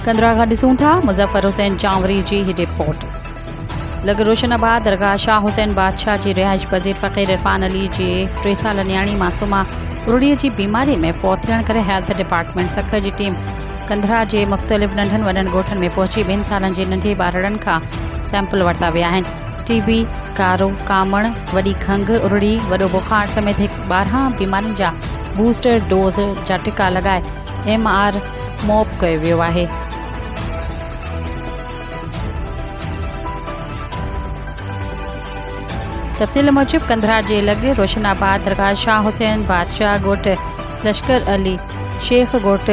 ڪنڌرا کان ڏسون ٿا مظفر حسين چانوري جي هي رپورٽ. لڳ روشن آباد درگاهه شاهه حسين بادشاهه جي رهائش پذير فقير عرفان علي جي 3 ساله نياڻي معصومه ارڙي جي بيماري ۾ فوت ٿيڻ ڪري هيلٿ ڊپارٽمينٽ سکر جي ٽيم ڪنڌرا جي مختلف ننڍن وڏن ڳوٺن ۾ پهچي 2 سالن جي ننڍي ٻارڙن کان سيمپل ورتا ويا آهن. ٽي بي، ڪارو ڪامڻ، وڏي کنگهه، ارڙي، وڏو بخار سميت هڪ 12 بيمارين جا بوسٽر ڊوز جا ٽڪا لڳائي ايم آر موپ ڪيو ويو آهي. تفصيل موجب ڪنڌرا جي لڳ روشن آباد درگاهه شاهه حسين بادشاهه ڳوٺ لشڪر علي شيخ ڳوٺ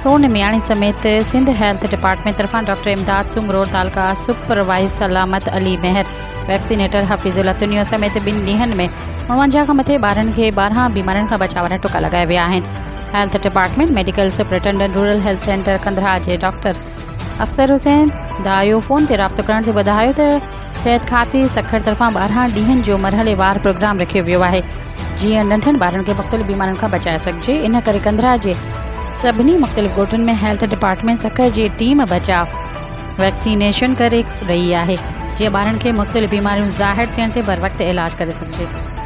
سون مياڻي سميت سنڌ هيلٿ ڊپارٽمينٽ طرفان ڊاڪٽر امداد سومرو تعلقه سپروائيز سلامت علي مهر ويڪسينيٽر حفيظ الله تنيو سميت 2 ڏينهن ۾ 49 کان مٿي ٻارن کي 12 بيمارين کان بچاء وارا ٽڪا لڳايا ويا آهن. Health department medical superintendent rural health centre Kandhra جي ڊاڪٽر اختر حسين دايو فون تي رابطو ڪرڻ تي ٻڌايو ته صحت کاتي سکر طرفان 12 ڏينهن جو مرحليوار پروگرام رکيو ويو آهي جيئن ننڍن ٻارن کي مختلف بيمارين کان بچائي سگهجي ان ڪري ڪنڌرا جي سڀني مختلف ڳوٺن ۾ هيلٿ ڊپارٽمينٽ سکر جي ٽيم بچاء ويڪسينيشن ڪري رهي آهي جيئن ٻارن کي مختلف بيماريون ظاهر ٿيڻ تي بروقت علاج ڪري سگهجي.